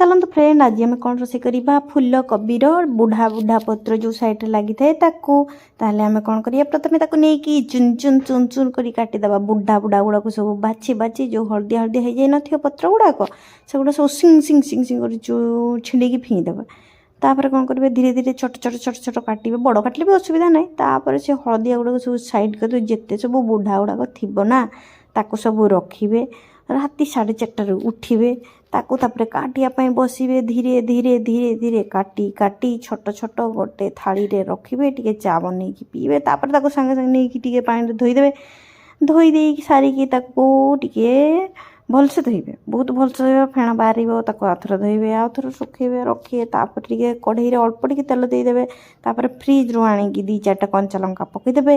ଚାଲନ୍ତୁ ଫ୍ରେଣ୍ଡ, ଆଜି ଆମେ କ'ଣ ରୋଷେଇ କରିବା? ଫୁଲକୋବିର ବୁଢ଼ା ବୁଢ଼ା ପତ୍ର ଯେଉଁ ସାଇଡ଼୍ରେ ଲାଗିଥାଏ ତାକୁ। ତାହେଲେ ଆମେ କ'ଣ କରିବା? ପ୍ରଥମେ ତାକୁ ନେଇକି ଚୁନ ଚୁନ ଚୁନ ଚୁନ କରି କାଟିଦେବା। ବୁଢ଼ା ବୁଢ଼ା ଗୁଡ଼ାକୁ ସବୁ ବାଛି ବାଛି, ଯେଉଁ ହଳଦିଆ ହଳଦିଆ ହେଇଯାଇନଥିବ ପତ୍ର ଗୁଡ଼ାକ, ସେଗୁଡ଼ା ସବୁ ସିଂ ସିଂ ସିଂ ସିଂ କରି ଛିଣ୍ଡେଇକି ଫିଙ୍ଗିଦେବା। ତାପରେ କ'ଣ କରିବେ? ଧୀରେ ଧୀରେ ଛୋଟ ଛୋଟ ଛୋଟ ଛୋଟ କାଟିବେ। ବଡ଼ କାଟିଲେ ବି ଅସୁବିଧା ନାହିଁ। ତାପରେ ସେ ହଳଦିଆ ଗୁଡ଼ାକ ସବୁ ସାଇଡ଼୍ କରିଦେବେ। ଯେତେ ସବୁ ବୁଢ଼ା ଗୁଡ଼ାକ ଥିବ ନା, ତାକୁ ସବୁ ରଖିବେ। ରାତି 4:30ରୁ ଉଠିବେ, ତାକୁ ତାପରେ କାଟିବା ପାଇଁ ବସିବେ। ଧୀରେ ଧୀରେ ଧୀରେ ଧୀରେ କାଟି କାଟି ଛୋଟ ଛୋଟ ଗୋଟେ ଥାଳିରେ ରଖିବେ। ଟିକେ ଚା ବନେଇକି ପିଇବେ। ତାପରେ ତାକୁ ସାଙ୍ଗେ ସାଙ୍ଗେ ନେଇକି ଟିକେ ପାଣିରେ ଧୋଇଦେବେ। ଧୋଇ ଦେଇକି ସାରିକି ତାକୁ ଟିକେ ଭଲସେ ଧୋଇବେ, ବହୁତ ଭଲସେ ଧୋଇବେ। ଫେଣ ବାହାରିବ, ତାକୁ ଆଉଥରେ ଧୋଇବେ, ଆଉଥରେ ଶୁଖେଇବେ, ରଖିବେ। ତାପରେ ଟିକେ କଢ଼େଇରେ ଅଳ୍ପ ଟିକେ ତେଲ ଦେଇଦେବେ। ତାପରେ ଫ୍ରିଜ୍ରୁ ଆଣିକି ଦୁଇ ଚାରିଟା କଞ୍ଚା ଲଙ୍କା ପକାଇଦେବେ।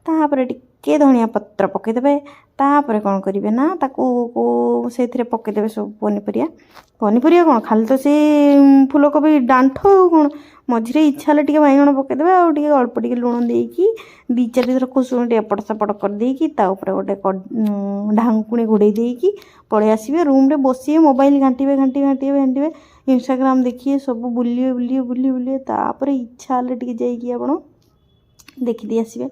ତାପରେ ଟିକେ ଧନିଆ ପତ୍ର ପକାଇଦେବେ। ତାପରେ କ'ଣ କରିବେ ନା, ତାକୁ ସେଇଥିରେ ପକାଇଦେବେ ସବୁ ପନିପରିବା। ପନିପରିବା କ'ଣ, ଖାଲି ତ ସେ ଫୁଲକୋବି ଡାଣ୍ଠ ଆଉ କ'ଣ। ମଝିରେ ଇଚ୍ଛା ହେଲେ ଟିକେ ବାଇଗଣ ପକାଇଦେବେ। ଆଉ ଟିକେ ଅଳ୍ପ ଟିକେ ଲୁଣ ଦେଇକି ଦୁଇ ଚାରି ଥର ଖୁସୁଣି ଏପଟ ସେପଟ କରିଦେଇକି, ତା ଉପରେ ଗୋଟେ ଢାଙ୍କୁଣୀ ଘୋଡ଼େଇ ଦେଇକି ପଳେଇ ଆସିବେ। ରୁମ୍ରେ ବସିବେ, ମୋବାଇଲ ଘାଣ୍ଟିବେ, ଘାଣ୍ଟିବେ, ଘାଣ୍ଟିବେ, ଘାଣ୍ଟିବେ, ଇନଷ୍ଟାଗ୍ରାମ ଦେଖିବେ, ସବୁ ବୁଲିବେ, ବୁଲିବେ, ବୁଲିବେ, ବୁଲିବେ। ତାପରେ ଇଚ୍ଛା ହେଲେ ଟିକେ ଯାଇକି ଆପଣ ଦେଖିଦେଇ ଆସିବେ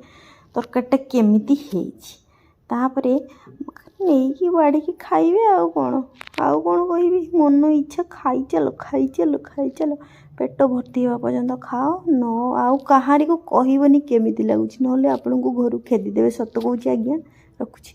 ତରକାରୀଟା କେମିତି ହେଇଛି। ତାପରେ ନେଇକି ବାଢ଼ିକି ଖାଇବେ। ଆଉ କ'ଣ, ଆଉ କ'ଣ କହିବି? ମନ ଇଚ୍ଛା ଖାଇଚାଲ, ଖାଇଚାଲ, ଖାଇଚାଲ, ପେଟ ଭର୍ତ୍ତି ହେବା ପର୍ଯ୍ୟନ୍ତ ଖାଅ। ନ ଆଉ କାହାରିକୁ କହିବନି କେମିତି ଲାଗୁଛି, ନହେଲେ ଆପଣଙ୍କୁ ଘରୁ ଖେଦିଦେବେ। ସତ କହୁଛି ଆଜ୍ଞା, ରଖୁଛି।